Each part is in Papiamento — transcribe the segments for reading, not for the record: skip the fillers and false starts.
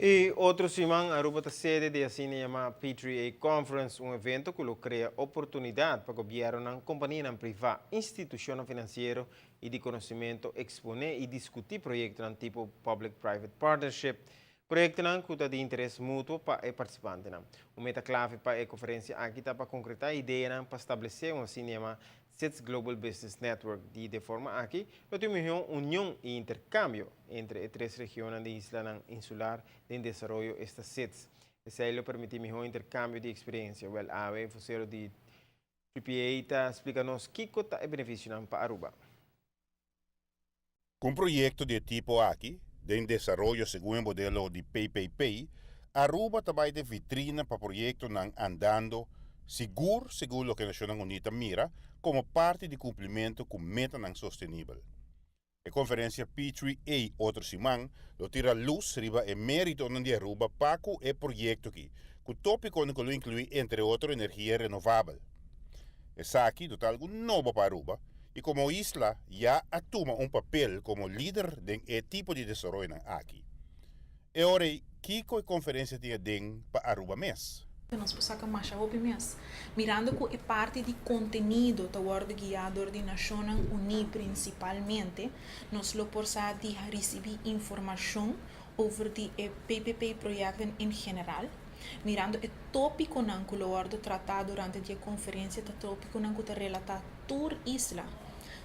Y otro siman, Aruba ta sede di asina yama P3A Conference, un evento cu lo crea oportunidad pa gobierno, compania priva, institucion financiero y di conocimento expone y discuti proyecto tipo Public-Private Partnership. Proyecto cu ta di interes mutuo pa e participante. E meta clave pa e conferencia aki ta pa concreta idea pa establece un asina yama SIDS Global Business Network. Di forma aki, lo tin un union y intercambio entre e tres region di isla insular di desaroyo esta SIDS. Esaki lo permiti miho intercambio di experiencia. Wel, e vocero di PPA ta splica nos kico ta e beneficio pa Aruba. Cu un proyecto di tipo aki, di desaroyo segun e modelo di PPP, Aruba tambe ta vitrina pa proyectonan andando, sigur, segun loke Nacionnan Uni ta mira, como parti di cumplimento cu metanan sostenibel. E conferencia P3A otro siman lo tira luz riba e merito di Aruba pa cu e proyecto aki, cu topico cu lo inclui, entre otro, energia renovabel. Esaki ta algo nobo pa Aruba y como isla ya a tuma un papel como lider den e tipo di desaroyo aki. Y awor, kico e conferencia tin aden pa Aruba mes? Nos por saca mas hopi mes. Mirando cu e parti di contenido ta wordo guia di Nacionnan Uni principalmente, nos lo por sa di ricibi informacion over di PPP projecten in general. Mirando e topiconan cu lo wordo trata durante e conferencia, ta topiconan cu ta relata tur isla.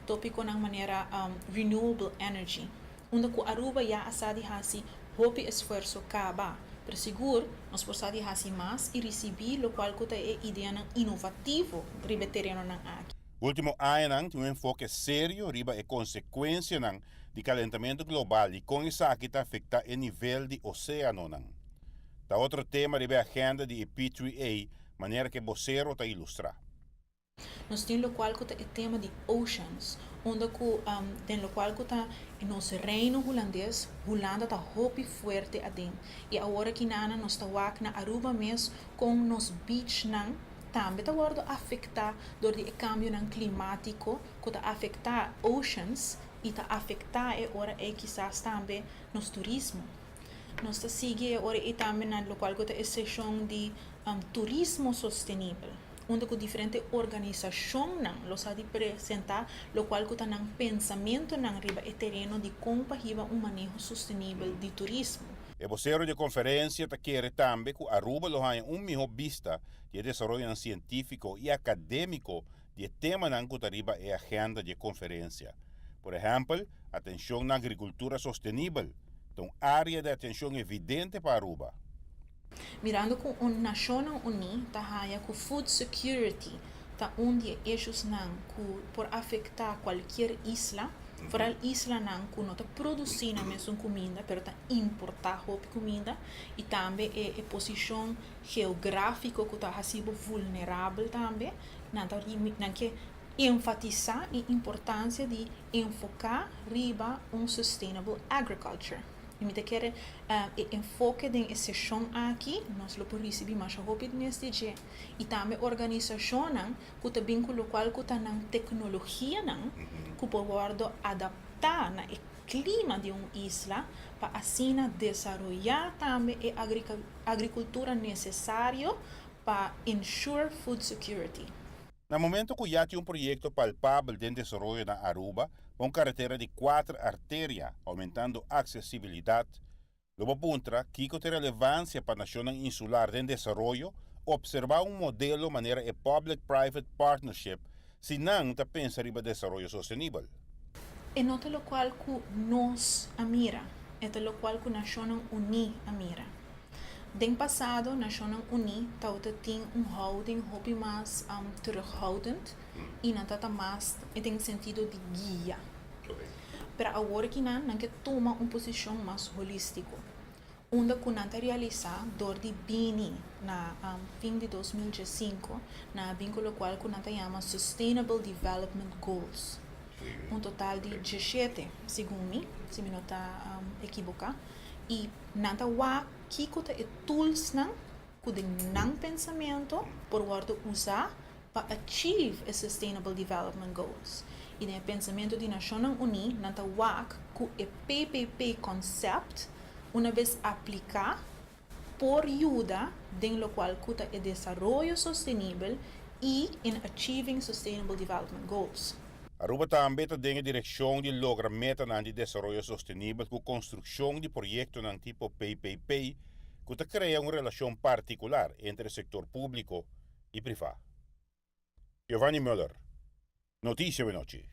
Topiconan manera renewable energy. Unda cu Aruba ya a sa di hasi hopi esfuerso caba. Pero sigur, nos por sa di hasi mas y ricibi locual cu ta e idea inovativo riba tereno nan aki. Ultimo aña tin un enfoke serio riba e consecuencia di calentamento global y con esaki ta afecta e nivel di oceanonan. Ta otro tema riba agenda di P3A, manera cu e vocero ta ilustra. Nos tin locual cu ta e tema di oceans, unda cu den locual cu ta nos Reino Hulandes, Hulanda ta hopi fuerte aden. Y awor aki nan nos ta wak na Aruba mes cu nos beach nan tambe ta wordo afecta door di cambionan climatico cu ta afecta oceans y ta afecta e ora e kisas tambe nos turismo. Nos ta sigui ora e tambe na locual cu ta e session di turismo sostenibel, unda cu diferente organisacionnan lo sa di presenta locual cu ta nan pensamentonan riba e tereno di con pa hiba un maneho sostenibel di turismo. E vocero di conferencia ta kere tambe cu Aruba lo haya un miho bista di desaroyo cientifico y academico di temanan cu ta riba e agenda di conferencia. Por ehempel, atencion na agricultura sostenibel, un area di atencion evidente pa Aruba. Mirando cu Nacionnan Uni ta haya cu food security ta un di issues nan cu por afecta cualkier isla, vooral isla nan cu no ta produci nan mes cuminda, pero ta importa hopi cuminda y tambe e posicion geografico cu ta haci vulnerabel tambe, nan ta nan ke enfatisa e importancia di enfoca riba un sustainable agriculture. Y mi ta kere e enfoke den e session aki, nos lo por ricibi mas hopi mes di dje. Y tambe organisacionnan cu ta bin cu locual cu ta nan tecnologianan cu por wordo adapta na e clima di un isla pa asina desaroya tambe e agricultura necesario pa ensure food security. Na momento cu ya tin un proyecto palpabel di desaroyo na Aruba, cu caretera di cuater arteria, aumentando accesibilidad, lo bo puntra kico tin relevancia pa nacion insular den desaroyo, observa un modelo manera e Public-Private Partnership, si nan ta pensa riba desaroyo sostenibel. E no ta locual cu nos a mira, e ta locual cu Nacionnan Uni a mira. Den pasado, Nacionnan Uni tin un houding hopi mas terughoudend y nan ta mas den sentido di guia. Pero awor cu nan ke tuma un posicion mas holistico. Unda cu nan a realisa door di bini na fin di 2015 nan a bin cu locual cu nan ta yama Sustainable Development Goals. Un total di 17, segun mi, si mi no ta ekivoca. Y nan ta wak kico ta e tools nan cu den nan pensamento por wordo usa pa achieve e Sustainable Development Goals. Y den pensamento di Nacionnan Uni, nan ta wak cu e PPP concept. Unabes aplica, por yuda den locual cu ta e desaroyo sostenibel y in achieving Sustainable Development Goals. Aruba tambe ta den direccion di logra meta di desaroyo sostenibel cu construccion di proyecto tipo PPP, cu ta crea un relacion particular entre sector publico y priva. Giovanni Muller, Noticia Nochi.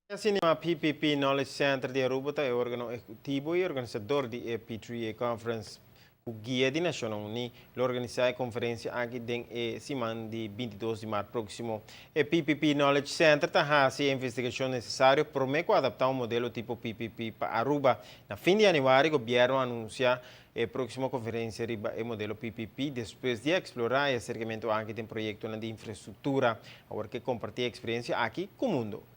Asina, PPP Knowledge Center di Aruba ta e organo ehecutivo y organisador di P3A Conference. E guia di Nacionnan Uni lo organisa e conferencia aki den siman di 22 di maart proximo. E PPP Knowledge Center ta haciendo e investigacion necesario pa adapta un modelo tipo PPP pa Aruba. Na fin di januari, gobierno a anuncia e proximo conferencia riba e modelo PPP despues di explora e acercamento aki di proyecto di infrastructura. Awor kier comparti e experiencia aki cu mundo.